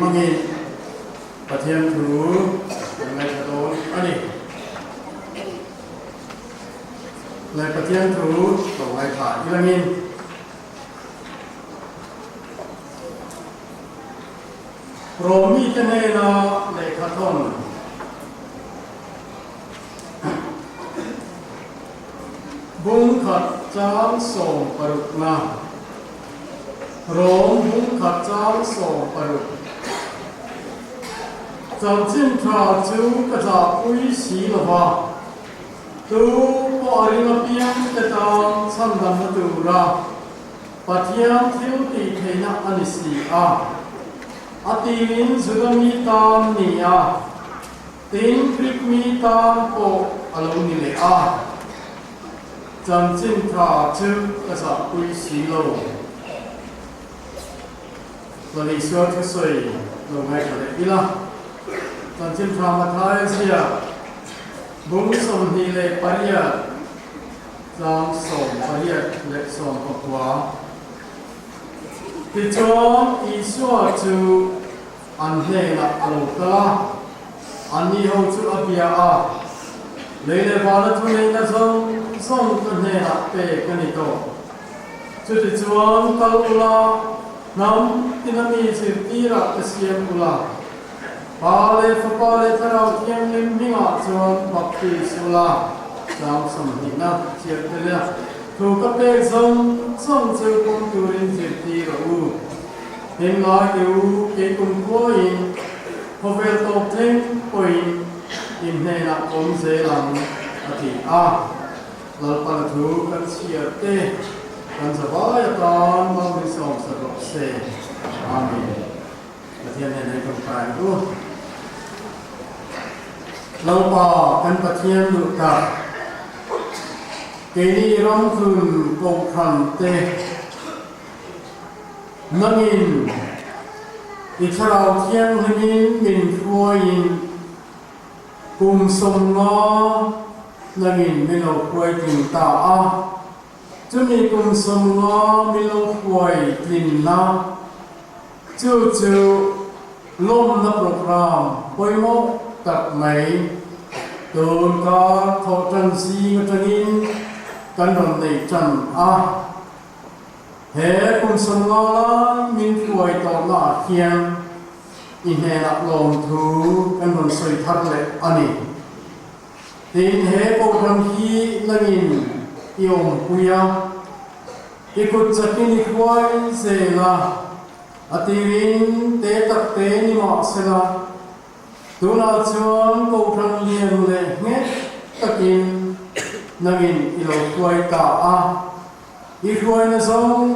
hmangin Pathian thu kan ngaithla dawn a ni. Le Pathian thu lo ngaithla ilangin. Rom mite hnena lehkha thawn. Bung khat chang 16 na. Rom bung khat chang 16. Chanchin tha chu ka zahpui si lo va, tu pawh a ring apiang te tan chhandamna tura Pathian thil tih theihna a ni si a. A tiin Juda mi tan ni a, tin Grik mi tan pawh a lo ni leh a. Chanchin tha chu ka zahpui si lo. Lal Isua thusawi lo ngaithla leh ila. Chanchin tha Mathaia ziak bung 28 tlang 18 leh 19. Tichuan Isua chu an hnenah a lo kal a, anni ho chu a bia a, Lei leh vana thuneihna zawng zawng ka hnenah pek a ni tawh. Chutichuan kal ula, hnam tina mi zirtirah ka siam ula, Pa leh Fapa leh Thlarau Thianghlim hmingah chuan baptis ula, chang 20 na chiah tel a, thu ka pek zawng zawng chu pawm turin zirtir a u. Heng lai te u kei kum khuain khawvel tawp thleng pawhin in hnenah awm zel ang, a ti a. Lalpana thu kan chhiar te kan zavai atan mal min sawm sat rawh se. Amen. Pathian nen hei tawngtai ang u. Lalpa kan Pathian duh tak, keini ramhlun kohhran te nangin i Thlarau Thianghlimin min hruaiin kum 50 nangin min lo hruai tling ta a. Chumi kum 50 min lo hruai tlinna chu chu lawmna program pawimawh tak mai tun kar thawh tan zing atangin kan rawn nei tan a. He kum 50 lai min hruai tawhna ah hian i hnenah lawmthu kan rawn sawi thar leh a ni. Tin, he kohhran hi nangin i awmpui a, i kut chakin i hruai zel a, a tirin te tak te ni mahsela, tunah chuan kohhran lian leh nghet takin nangin i lo hruai ta a, i hruaina zawng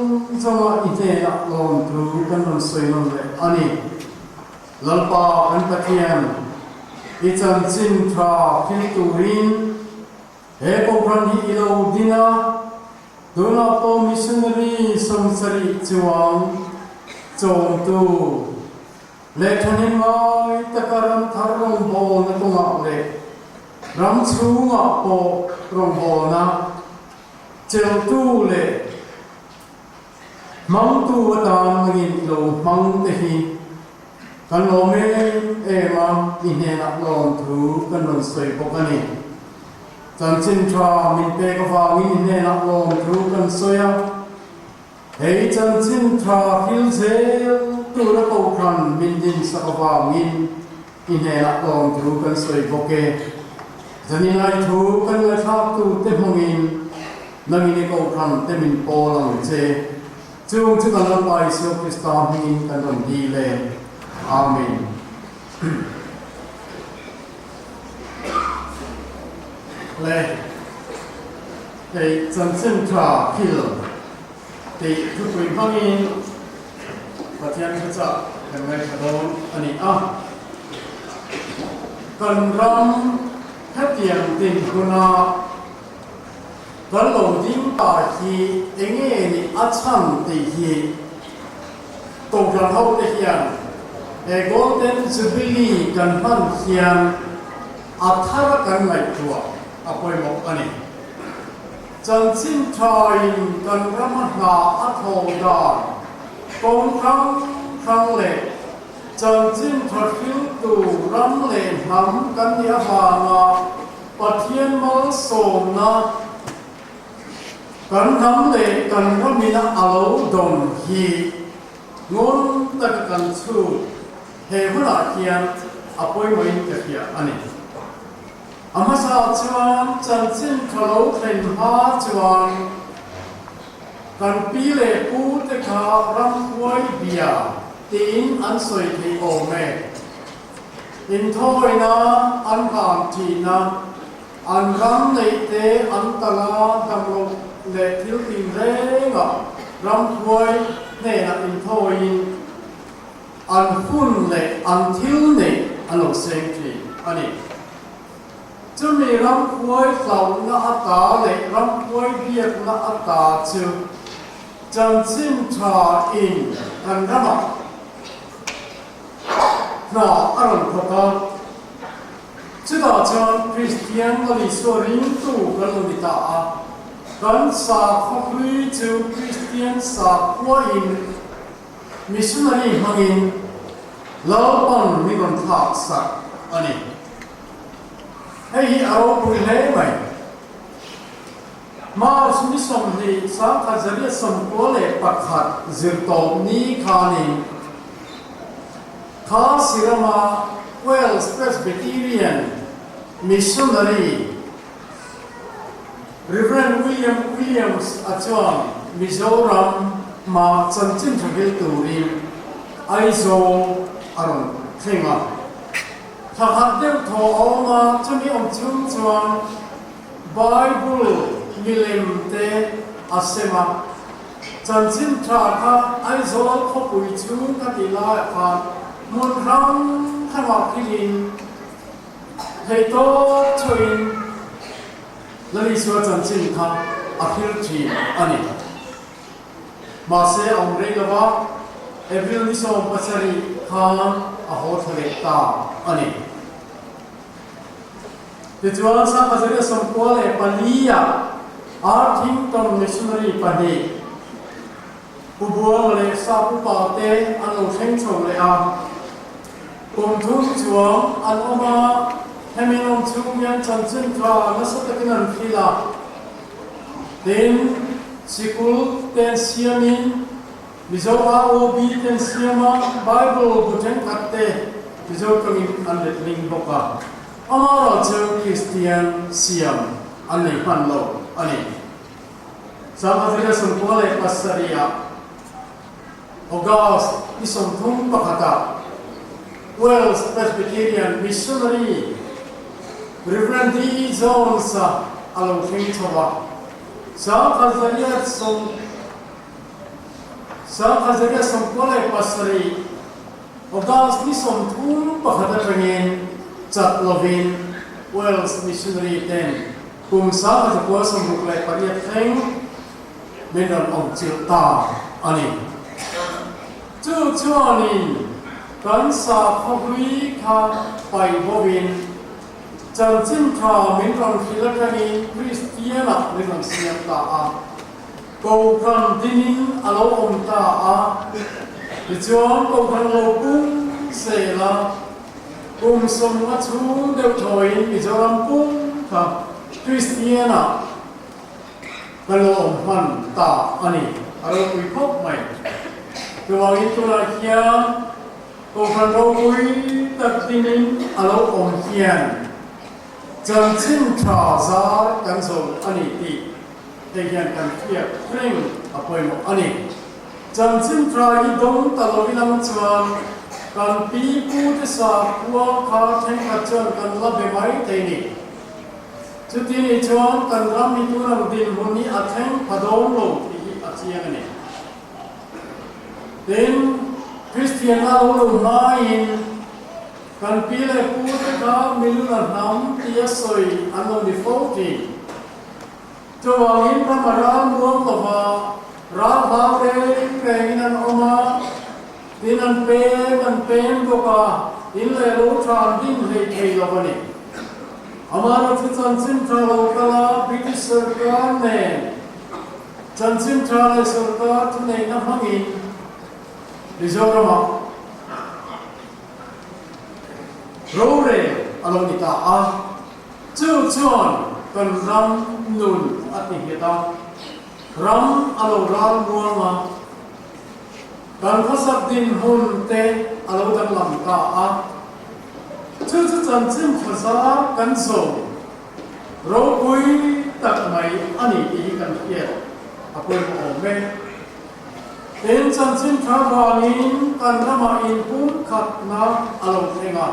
zawngah i hnenah lawmthu kan rawn sawi nawn leh a ni. Lalpa kan Pathian, i chanchin tha thil turin he kohhran hi i lo ding a, tunah pawh missionary 70 chuang chawmtu leh thahnem ngai taka ram thar rawngbawlna kawngah leh ram chhungah pawh rawngbawlna cheltu leh Hmangtu atan nangin i lo hmang te hi kan lawm em em a, i hnenah lawmthu kan rawn sawi bawk a ni. Chanchin tha min pek avangin i hnenah lawmthu kan sawi a, hei chanchin tha hril zel tura kohhran min dinsak avangin i hnenah lawmthu kan sawi bawk e. Zaninai thu kan ngaihthlaktu te hmangin nangin i kohhran te min pawl ang che. Chung chu kan Lalpa Isua Krista hmingin kan rawn dil e. Amen. Le hei chanchin tha thil tih thupui hmangin Pathian thuchah kan ngaithla dawn a ni a. Kan ram hetiang dinhmuna kan lo ding ta hi enge ni a chhan tih hi kohhran ho te hian he Golden Jubilee kan hman hian a thar kan ngaihtuah a pawimawh a ni. Chanchin thain kan rama hna a thaw dan kawng hrang hrang leh. Chanchin tha hriltu ram leh hnam kan nih avanga Pathian malsawmna kan hnam leh kan ramina a lo dawm hi ngun taka kan chhut he hunah hian a pawimawhin ka hria a ni. A hmasa chuan chanchin tha lo thlen hma chuan kan pi leh pu te kha ramhuai bia tiin an sawi thei awm e. Inthawina an hlan thihna, an ram neih te an tala damloh leh thil tinrengah ramhuai hnenah inthawiin an hun leh an thil neih an lo seng thin a ni. Chumi ramhuai hlauhna ata leh ramhuai biakna ata chu chanchin tha in kan ramah hna a rawn thawk a. Chutah chuan Kristian Lal Isua ringtu kan lo ni ta a, kan sakhaw hlui chu Kristian sakhua in Missionary hmangin Lalpan min rawn thlak sak a ni. Hei hi a ropui hle mai. March ni 20 1991 zirtawp ni khanin kha Sirama Wales Presbyterian Missionary Rev. William Williams a chuan Mizoram hma chanchin tha hil turin Aizawl a rawn thleng a. Thla khat deuh thaw a awm a, chumi awm chung chuan Bible milem te a sem a. Chanchin tha kha Aizawl khawpui chhung ka tih laiah khan hmun hrang hrangah thilin Theihtawp chauhin Lal Isua chanchin kha a hril thin a ni. Mahse a awm rei lova, April ni 17 khan a haw thla leh ta a ni. Tichuan 1994 ah Arthington Missionary pahnih Pu Buanga leh Sap upa te an lo thleng chho leh a. Kum thum chuang an awm a, hemi awm chhung hian chanchin tha nasa takin an thil a. Tin, sikul te an siamin, Mizo ROB te an siam a, Bible bu thenkhat te Mizo tawngin an letling bawk a. Amaherawhchu Kristian siam an nei hman lo a ni. 1997 ah August ni 31 ah Wales Presbyterian Missionary Rev. D. E. Jones a a lo thleng chho a, 1997 August ni 31 atangin chat lovin Wales Missionary ten Kum 1968 thleng min rawn awm chilh ta a ni. Chu chuanin kan sakhaw hlui kha paih bawhin chanchin tha min rawn hrilh atangin Kristianah min rawn siam ta a. Kohhran dinin a lo awm ta a, tichuan kohhran lo pung zel a. Kum 50 chhung deuh thawiin Mizoram pum kha Kristianah ka lo awm hman ta a ni. A ropui khawp mai. Chuvangin tunah hian Kohhran ropui tak dinin a lo awm hian chanchin tha zar kan zo a ni tih hei hian kan hriat reng a pawimawh a ni. Chanchin tha hi dawng ta lo ilang chuan kan pi pu te sakhua kha thenkhat chuan kan la be mai thei ni. Chuti nih chuan kan ram hi tun ang dinhmun hi a thleng pha dawn lo tih hi a chiang a ni. Tin, Kristianna lo lo hmaiin kan pi leh pu te kha miluna hnam tia sawi an lo ni fo thin. Chuvangin ram a ral muang lova, ral hlau reng rengin an awm a, tin an pem an pem bawk a, in leh lo tha an din hlei thei lo a ni. Amaherawhchu chanchin tha lo kal a, British sarkar nen chanchin tha leh sarkar thuneihna hmangin Mizoramah. Rorel a lo ni ta a, chu chuan kan ram nun a ti nghet a, ram a lo ral muang a, kan khawsak dinhmun te a lo danglam ta a, chu chu chanchin thlazar kan zawm ropui tak mai a ni tih hi kan hriat a pawimawh awm e. Tin, chanchin tha vangin kan ramah inpumkhatna a lo thleng a.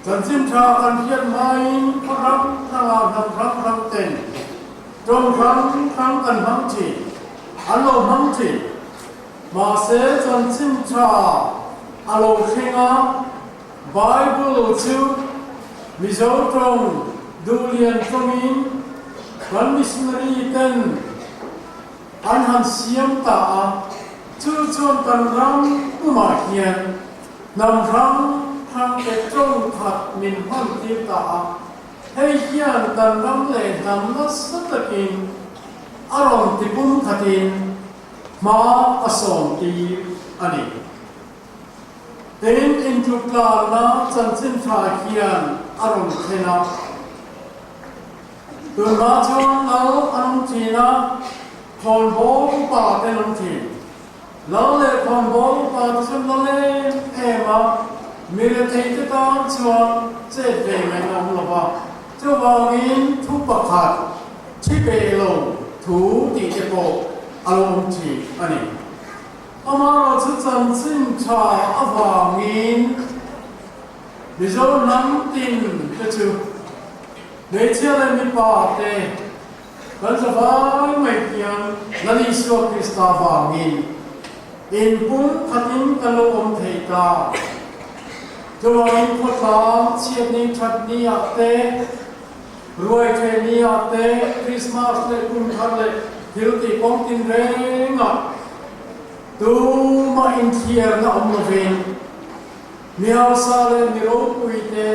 Chanchin tha kan hriat hmain khaw hrang hrangah hnam hrang hrang ten tawng hrang hrang kan hmang thin, an lo hmang thin. Mahse, chanchin tha a lo thleng a, Bible chu Mizo tawng duhlian tawngin kan missionary ten An han siam ta a, chu chuan kan ram pumah hian hnam hrang hrang te tawng khat min hman tir ta a, hei hian kan ram leh hnam nasa takin a rawn ti pum khatin hma a sawm tir a ni. Tin, intluktlakna chanchin tha hian a rawn thlen a. Tunhma chuan lal an awm thin a, khawnbawl upa te an awm thin. Lal leh khawnbawl upa te chuan lal em em a, mi rethei te tan chuan chet ve ngaihna awm lo va. Chuvangin thu pakhat thi beh lo thu tih te pawh a lo awm thin a ni. Amaherawhchu chanchin tha avangin Mizo hnam tin te chu Hmeichhia leh mipa te kan zavai mai hian Lal Isua Krista vangin inpum khatin kan lo awm thei ta. Chuvangin khawtlang chhiatni thatni ah te, ruai thehni ah te, Krismas leh kum thar leh thil tih kawng tin rengah tumah inthliarna awm lovin mi hausa leh mi ropui te,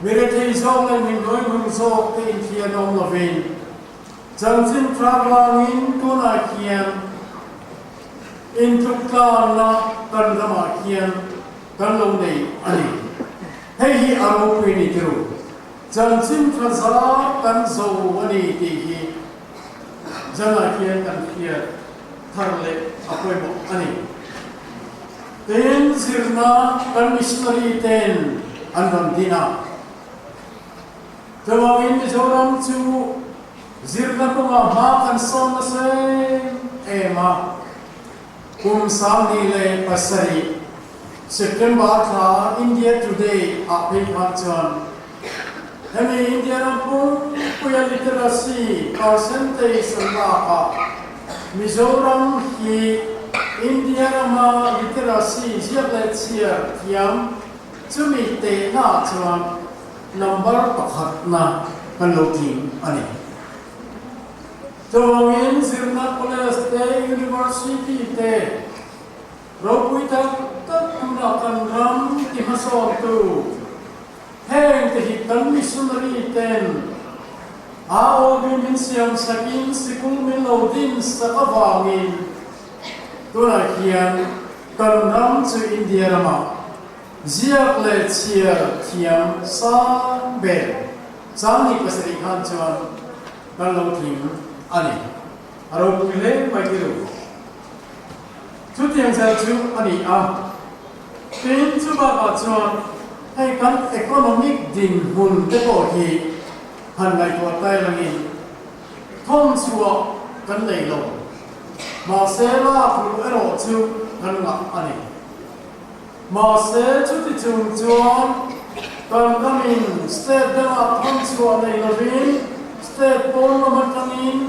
Mi rethei zawk leh mi hnuaihnung zawk te inthian awm lovin chanchin tha vangin tunah hian intluktlangna kan ramah hian kan lo nei a ni. Hei hi a ropui ni tiru. Chanchin tha zar kan zo a ni tih hi zanah hian kan hriat thar leh a pawimawh a ni. Tin, zirna kan missionary ten an rawn din a. Chuvangin Mizoram chu zirna kawngah hma kan sawn nasa em em a. Kum 27 September thla India Today ah phei khan chuan hemi India ram pumpuia literacy percentage an lak ah Mizoram hi India rama literacy ziak leh chhiar thiam chumi tehna ah chuan number pakhatna kan lo tling a ni. Chuvangin zirna college te, university te ropui tak tak tunah kan ram ti hmasawntu heng te hi kan missionary ten AOB min siam sakin sikul min lo din sak avangin tunah hian kan ram chu India ramah ziak leh chhiar thiam sang ber chang 27 khan chuan kan lo tling a ni. A ropui hle mai ti lo. Chutiang zel chu a ni a. Tin, chu bakah chuan hei kan economic dinhmun te pawh hi han ngaihtuah tai langin thawmchhuah kan nei lo. Mahse, lak luh erawh chu kan ngah a ni. Mahse, chuti chung chuan kan ramin state dangah thawmchhuah nei lovin state pawn lam atangin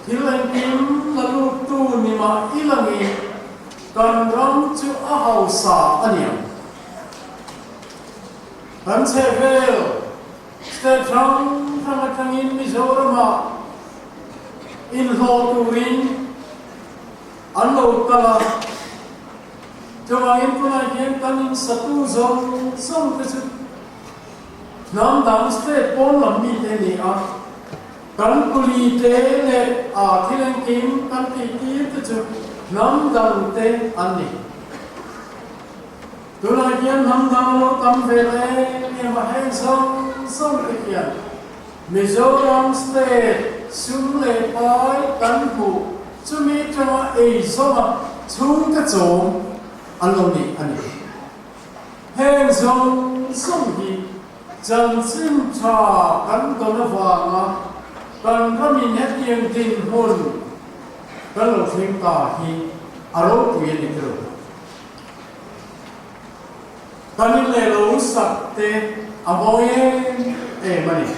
Thil engkim la luttu ni mah i langin kan ram chu a hausa a niang. Kan chhehvel state hrang hrang atangin Mizoramah inhlawh turin an lo kal a, chuvangin tunah hian kan insatu zawng zawng te chu hnam dang state pawn lam mite ni a. Kan kuli te leh a thil engkim kan tih tir te chu hnam dang te an ni. Tunah hian hnam dang a lo tam ve ta em em a, heng zawng zawng te hian Mizoram state sum leh pai kan hmuh chumi atanga ei zawnga chhungte chawm an lo ni a ni. Heng zawng zawng hi chanchin tha kan dawn avanga kan ramin hetiang dinhmun kan lo thleng ta hi a ropui a ni tilo. Kan in leh lo sak te a mawi em em a ni.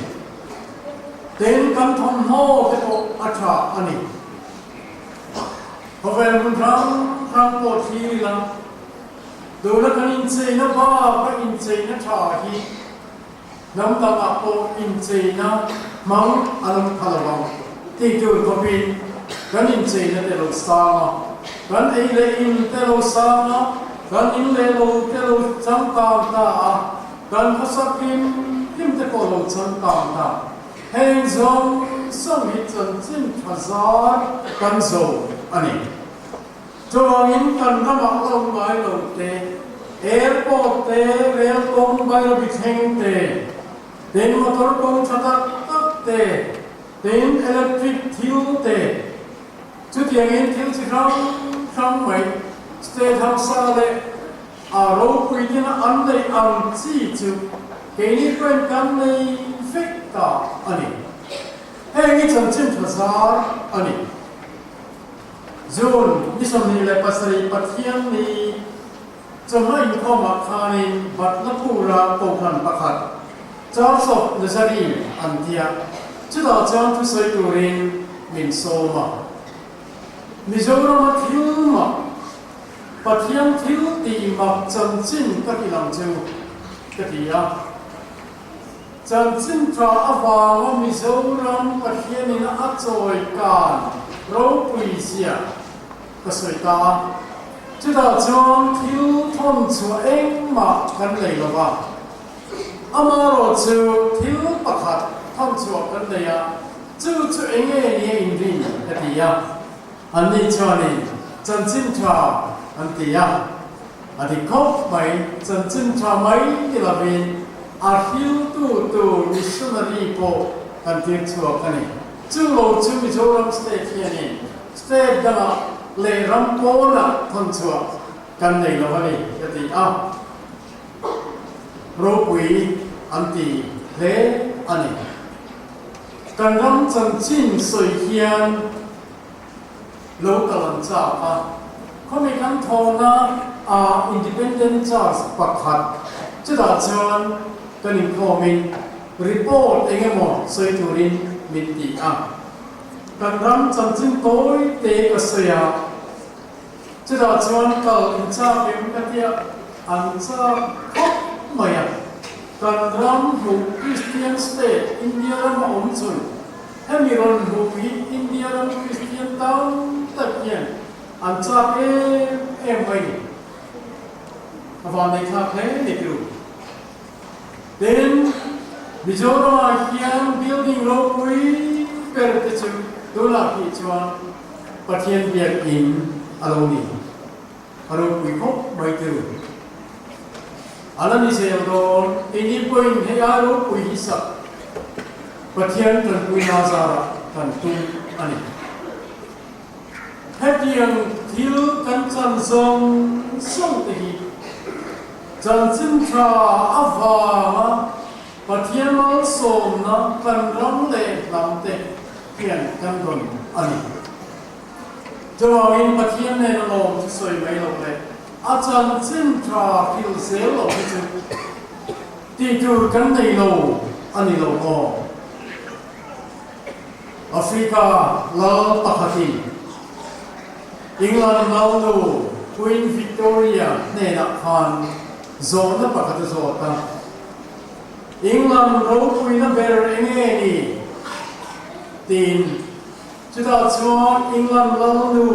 Tin, kan thawmhnaw te pawh a tha a ni. Khawvel hmun hrang hrang pawh thlir ila, tuna kan incheina bak a incheina tha hi hnam dangah pawh incheina hmang a lo pha lo ang tih tur khawpin kan incheina te lo sang a, kan ei leh in te lo sang a, kan in leh lo te lo changkang ta a, kan khawsak hlim hlim te pawh lo changkang ta. Heng zawng zawng hi chanchin tha zar kan zo a ni. Chuvangin kan ramah lo ngai lo te, airport te, rel kawng Bairabi thleng te, tin motor kawng tha tak tak te, tin electric thil te, chutiangin thil chi hrang hrang mai state hausa leh a ropui tina an neih ang chi chu keini pawhin kan nei vek ta a ni. Heng hi chanchin tha zar a ni. June ni 27 Pathian ni chawhma inkhawmah khanin Batnapura kohhran pakhat Church of Nazarene an tia, chutah chuan thusawi turin min sawm a. Mizorama thil mak, Pathian thil tih mak chanchin ka ti lang chu ka ti a. Chanchin tha avanga Mizoram Pathianin a chawi kan ropui zia ka sawi ta a, chutah chuan thil thawn chhuah engmah kan nei lo va, amaherawh chu thil pakhat thawn chhuah kan nei a, chu chu eng nge ni a inrin ka ti a, anni chuanin chanchin tha an ti a. A dik khawp mai, chanchin tha mai ni lovin a hriltu tur missionary pawh kan tir chhuak a ni. Chu lo chu Mizoram state hianin state dangah leh ram pawnah thawn chhuah kan nei lo a ni ka ti a, ropui an ti hle a ni. Kan ram chanchin sawi hian lo kal an chak a, khawmi kan thawhna ah Independent Church pakhat chutah chuan kan inkhawmin report eng emaw sawi turin min ti a, kan ram chanchin tawi te ka sawi a, chutah chuan kal in chak em ka tia an chak khawp mai a, kan ram hmuh Christian state India rama awm chhun Hemi rawn hmuh hi India ram Kristian tam tak hian an chak em em mai ni. A vanneihthlak hle ni tiro. Tin, Mizoramah hian building ropui ber te chu tunah hi chuan Pathian biakinn a lo ni. A ropui khawp mai tiro. A la ni zel dawn, keini pawhin hei ai ropui hi sak Pathian tanpuina zarah kan tum a ni. Hetiang thil kan chan zawng zawng te hi chanchin tha avanga Pathian malsawmna kan ram leh hnam te hian kan dawn a ni. Chuvangin Pathian nen a lawm chu sawi mai lo leh a chanchin tha hril zel lo hi chu tih tur kan nei lo a ni lo maw? Africa lal pakhatin England lalnu Queen Victoria hnenah khan zawhna pakhat a zawt a, England ropuina ber enge ni? tiin. Chutah chuan England lalnu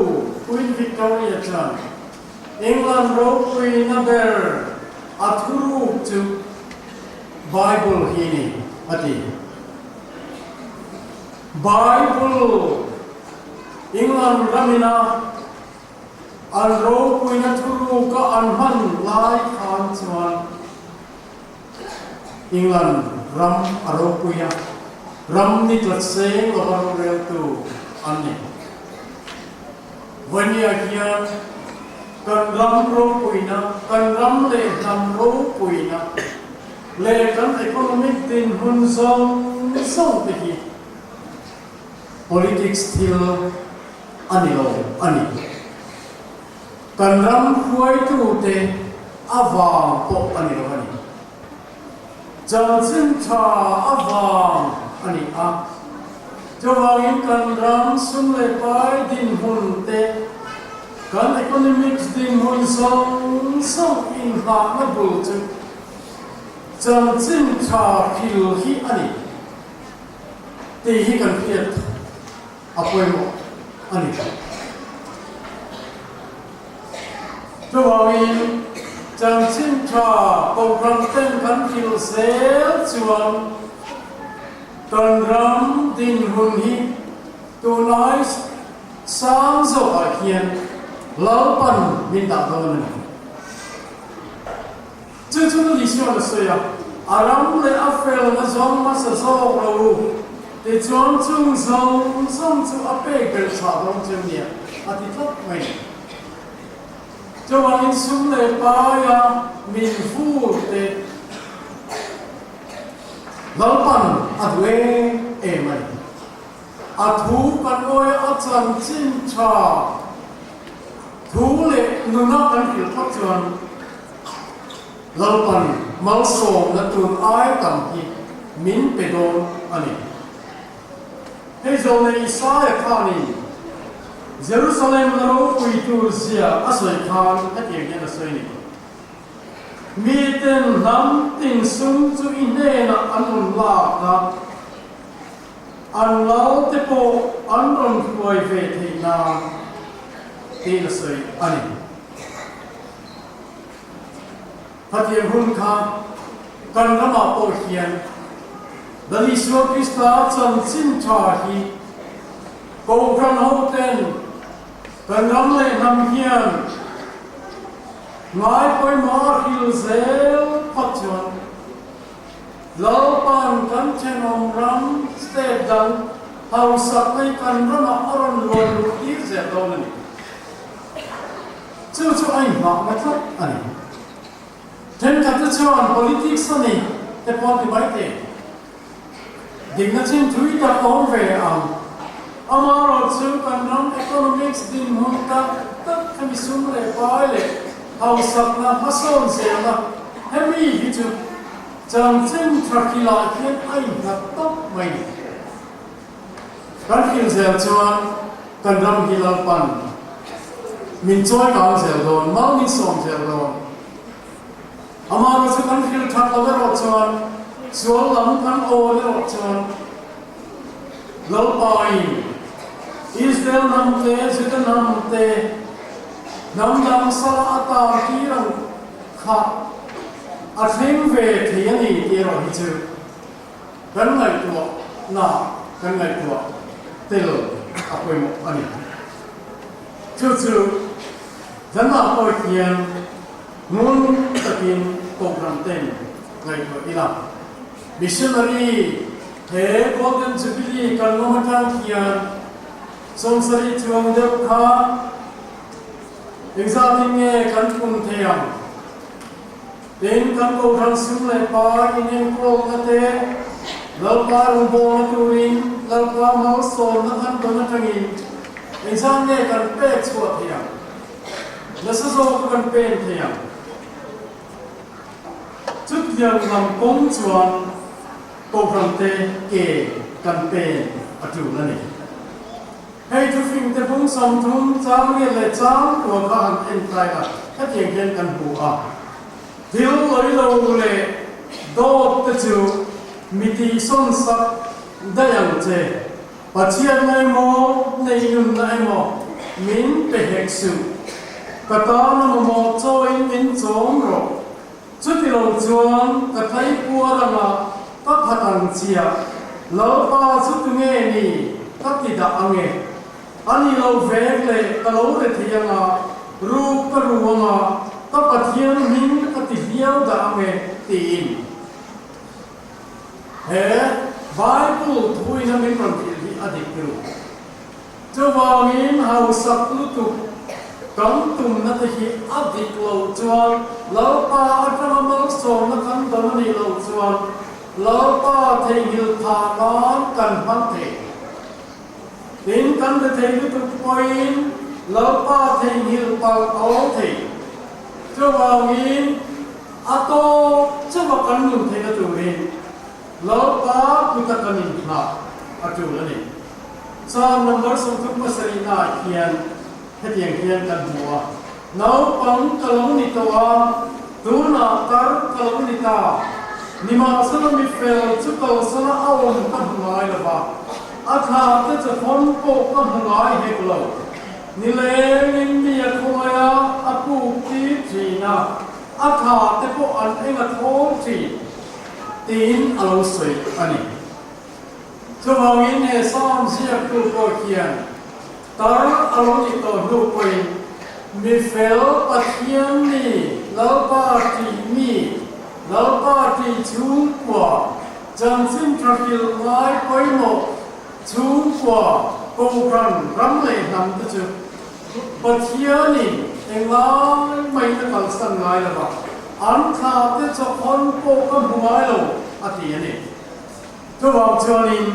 Queen Victoria chuan England ropuina ber a thuruk chu Bible hi ni a ti. Bible England ramina an ropuina thuruka an hman lai khan. England ram a ropui a, ram ni tlat seng lova roreltu an ni. Vawnia hian kan ram ropuina, kan ram leh hnam ropuina leh kan economic dinhmun zawng zawng te hi politics thil a ni lo a ni. Kan ram hruaitute avang pawh a ni lo a ni. Chanchin tha avang a ni a. Chuvangin kan ram sum leh pai dinhmun te, kan economics dinhmun zawng zawng inhlahna bul chu chanchin tha hril hi a ni tih hi kan hriat a pawimawh a ni. Chuvangin chanchin tha program ten kan hril zel chuan kan ram dinhmun hi tunlai sang zawkah hian Lalpan min dah dawn a ni. Chu chu Isua a sawi a, A ram leh a felna zawng hmasa zawk lo u, tichuan chung zawng zawng chu a pek belh chhah dawn che nia, a ti tlat mai. Chuvangin sum leh paia min vur te Lalpan a duh em em a ni. A thu kan awia a chanchin tha thu leh nuna kan hrilh tlat chuan, Lalpan malsawmna tun ai tam hi min pe dawn a ni. Hei zawhna Isaia khanin Jerusalem la ropui tur zia a sawi khan hetiang hian a sawi ni, Miten hnam tin sum chu i hnenah an rawn lak a, an lal te pawh an rawn hruai ve theih nan, tiin a sawi a ni. Khatiang hun kha kan ramah pawh hian Lal Isua Krista chanchin tha hi Kohhran hoten kan ram leh hnam hian ngai pawimawh a hril zel phawt chuan Lalpan kan thenawm ram state dang hausak mai kan ramah a rawn luan luh tir zel dawn a ni. Chu chu a inhmahna tlat a ni. Thenkhatte chuan politics a ni te pawh an ti mai thei. Dikna chin thui tak awm ve ang. Amaherawhchu kan ram economics dinhmun tak tak hemi sum leh pai leh hausakna hmasawn zelna hemi hi chu chanchin tha hrilah hian a innghat tawp mai ni. Kan hrilh zel chuan kan ram hi Lalpan min chawi kang zel dawn, mal min sawm zel dawn. Amaherawh chu kan hrilh that lo erawh chuan, sual lam kan awn erawh chuan Lalpain Israel hnam te, Juda hnam te, hnam dang sala a tar tir ang kha a thleng ve thei a ni tih erawh hi chu Kan ngaihtuah na kan ngaihtuah tel a pawimawh a ni. Chu chu zanah pawh hian ngun takin Kohhran ten ngaihtuah ila. Missionary he Golden Jubilee kan lawm atang hian 70 chuang deuh kha engzatin nge kan pun thei ang? Tin, kan Kohhran sum leh pa inenkawlna te, Lalpa rawngbawlna turin Lalpa malsawmna kan dawn atangin engzat nge kan pek chhuah thei ang? Nasa zawk kan pen thei ang? Chutiang lam kawng chuan Kohhran te ke kan pen a tul a ni. Hei thufing te bung 30 chang riat leh chang kua kha han en tlai a, hetiang hian kan hmu a. Thil lawi lo leh dawt te chu mi tihsawn sak daih ang che. Pathianna emaw, neihnunna emaw min pe hek suh. Ka tana mamawh chawiin min chawm rawh. Chuti lo chuan ka tleipuar anga ka phat ang chiah, Lalpa chu tunge ni ka ti dah ange? A ni lo vek leh ka lo re thei anga, ruk ka ru anga, ka Pathian hming ka ti hliau dah ange tiin. He Bible thuina min rawn hrilh hi a dik ru. Chuvangin hausak lutuk kan tumna te hi a dik loh chuan Lalpa atanga malsawmna kan dawn a nih loh chuan Lalpa theihnghilh phah nan kan hmang thei. Tin, kan rethei lutuk pawhin Lalpa theihnghilh palh a awm thei. Chuvangin a tawp chauha kan nun theihna turin Lalpa kuta kan inhlah a tul a ni. Psalm number 37 naah hian hetiang hian kan hmu a, Naupang ka lo ni tawh a, tunah tar ka lo ni ta. Nimahsela mi fel chu kalsana a awm ka hmu ngai lo va, a thla te chawthawn pawh ka hmu ngai hek lo. Nilengin mi a khawngaih a, a puk tir thin a, a thla te pawh an eng a thawl thin, tiin a lo sawi a ni. Chuvangin he Psalm ziaktu pawh hian tar a lo ni tawh hnu pawhin mi fel Pathian mi, Lalpa tih mi, Lalpa tih chhungkua, chanchin tha hrilh ngai pawimawh chhungkua, kohhran, ram leh hnam te chu Pathianin englai maiin a kalsan ngai lo va, an thla te chawkhawn pawh ka hmu ngai lo a ti a ni. Chuvang chuanin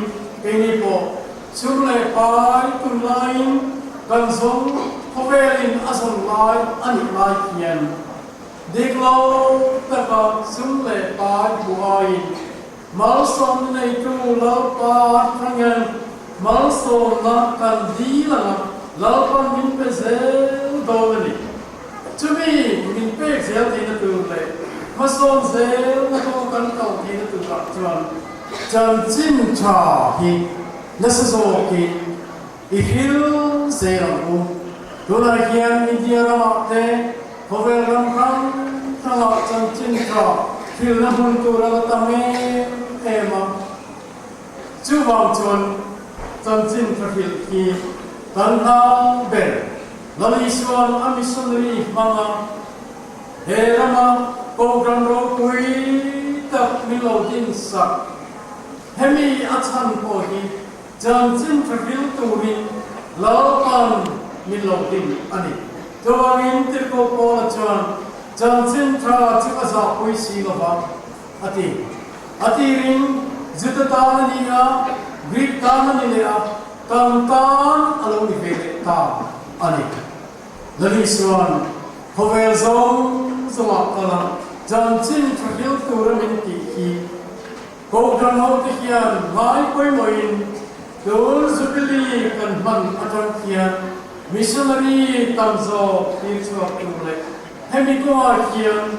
keini pawh chhung leh pai tunlaiin kan zawng khawvelin a zawn lai a nih lai hian dik lo taka chhung leh pai hmuh aiin malsawmna neitu Lalpa atangin malsawmna kan dil anga Lalpan min pe zel dawn a ni. Chumi min pek zel theihna tur leh hmasawn zelna kawng kan kal theihna turah chuan chanchin tha hi nasa zawkin i hril zel ang u. Tunah hian India ramah te khawvel ram hrang hrangah chanchin tha hrilna hmun tur a la tam em em a. Chuvang chuan chanchin tha hrilh hi kan hnang ber. Lal Isuan a missionary hmanga he rama program ropui tak min lo din sak. Hemi a chhan pawh hi chanchin tha hril turin Lalpan min lo din a ni. Chuvangin Tirhkoh Paula chuan chanchin tha chu a zahpui si lova a ti. A tirin Juda tan a ni a, Greek tan a ni leh a, kan tan a lo ni ve leh ta a ni. Lal Isuan khawvel zawng zawngah kal a, chanchin tha hil tura min tih hi Kohhran hote hian ngai pawimawhin tun Jubilee kan hman atang hian missionary tam zawk thlir chhuak tur leh hemi kawngah hian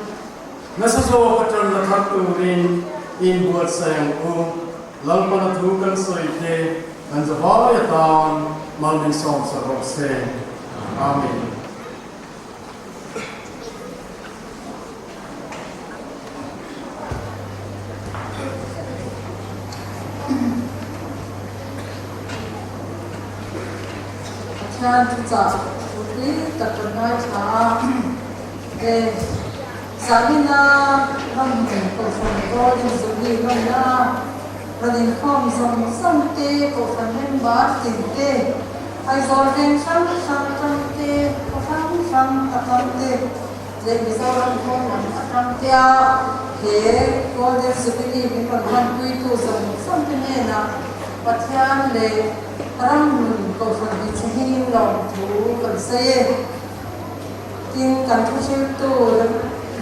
Nasa zawk atang la thar turin inbuatsaih ang u. Lalpana thu kan sawi te kan zavai atan mal min sawmsak rawh se. Amen. Pathian thuchah ropui tak kan ngaithla a. He Zalina ram Kohhran Golden Jubilee lawmna rawn inkhawm zawng zawng te, Kohhran member tin te, Aizawl veng hrang hrang atang te, khaw hrang hrang atang te leh Mizoram pawn lam atang tea he Golden Jubilee min rawn hmanpuitu zawng zawng te hnenah Pathian leh ramnun Kohhran hmeichhe hmingin lawmthu kan sawi e. Tin, kan thuhriltu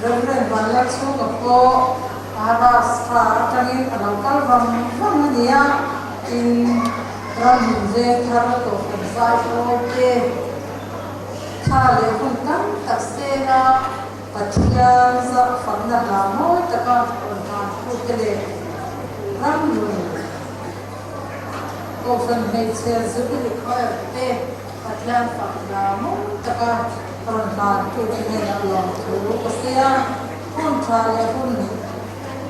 Rev. Vanlalchhunga pawh Maharashtra atangin a lo kal vang vang a ni a, tin, ram hmun veng thar Kohhran zai pawl te thla leh hun tam tak sela Pathian fakna hla mawi taka rawn hlan thute leh ram nun Kohhran hmeichhe Jubilee Choir te Pathian fak hna mawi taka rawn hlantute hnenah lawmthu ka sawi a, hun tha leh hun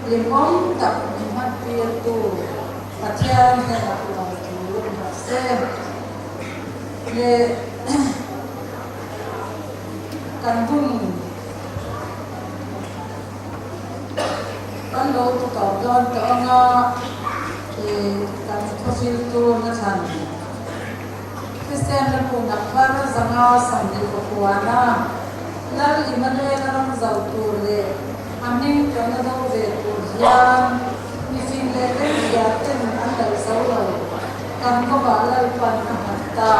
hlimawm tak min hmantirtu Pathian hnenah lawmthu in rawh se. Leh kan hun. Kan lo ti tawp dawn tawh ang a, i kan thawhriltu nachhan Kristian ram unak thar 500 20 a Lal Immanuel-a ram zauh tur leh a hming tawna do ve tur hian mifing leh remhria ten an daih zo lo, kan kawngah Lalpan a nghat ta.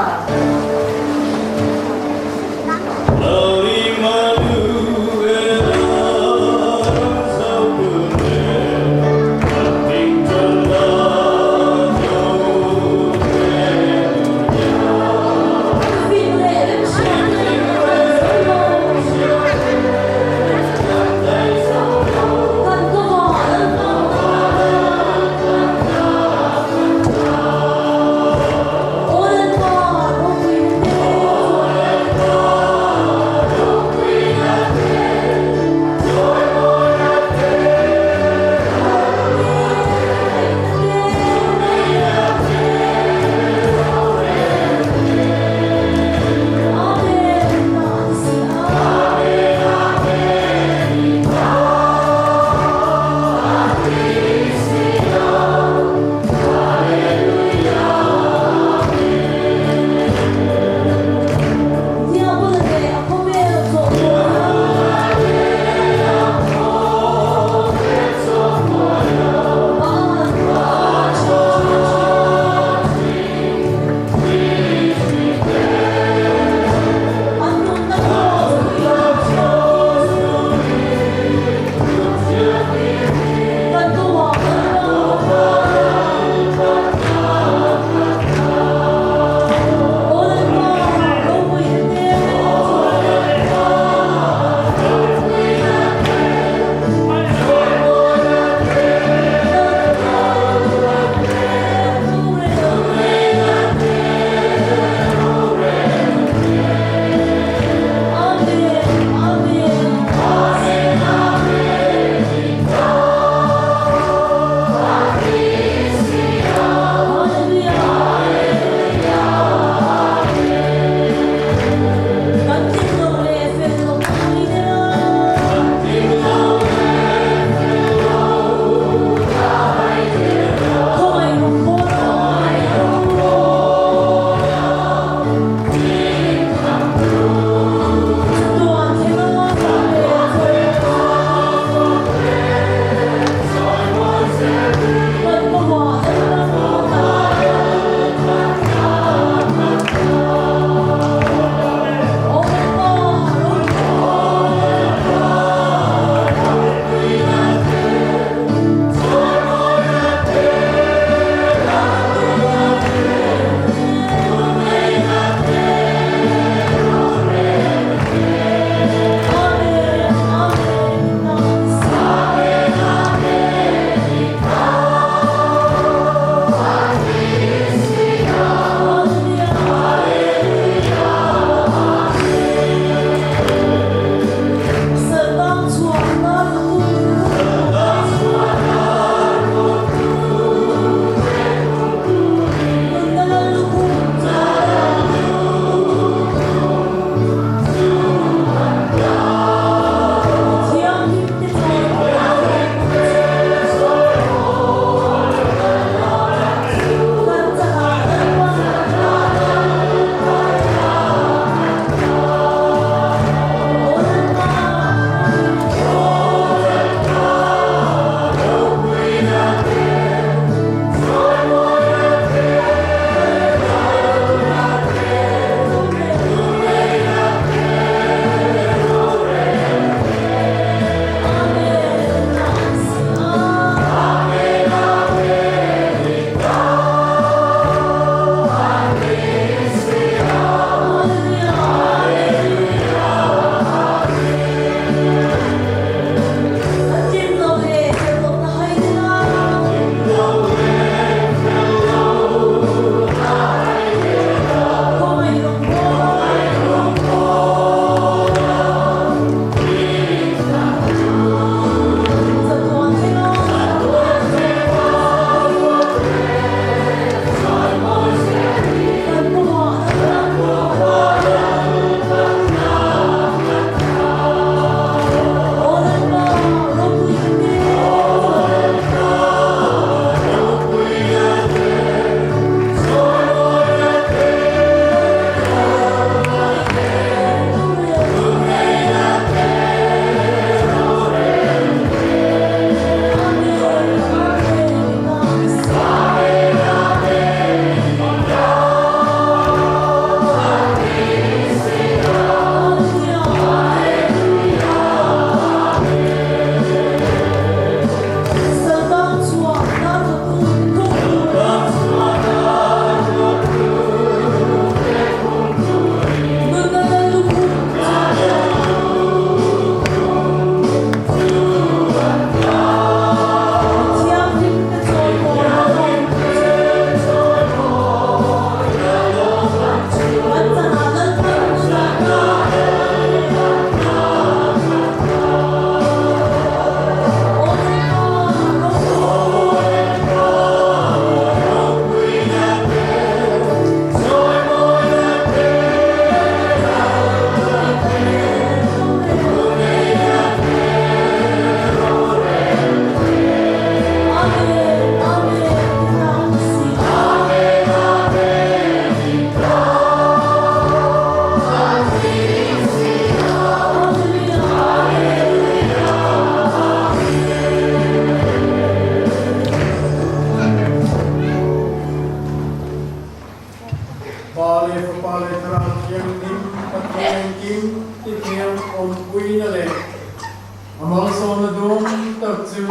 tak chu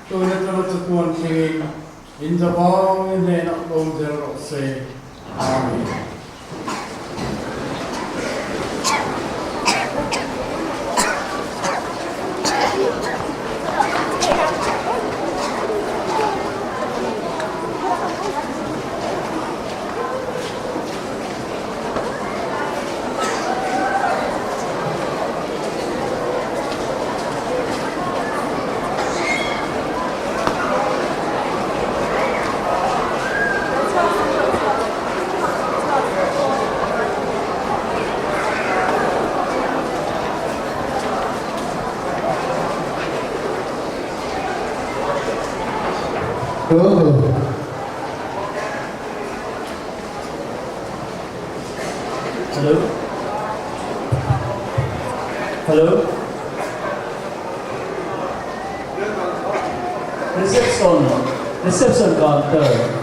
tun atanga chatuan thlengin in zavangin hnenah lawm zel rawh se. Amen. Hello? Hello? Reception, reception counter.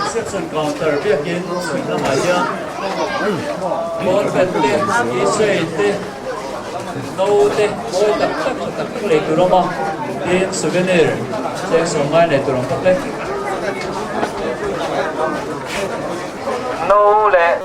Reception counter biakin chhun lamah hian ball pen te, keychain te, no te mawi tak tak tak tak lei tur a awm a, tin souvenir cheng sawmngai nei tur ang bawk e. No le.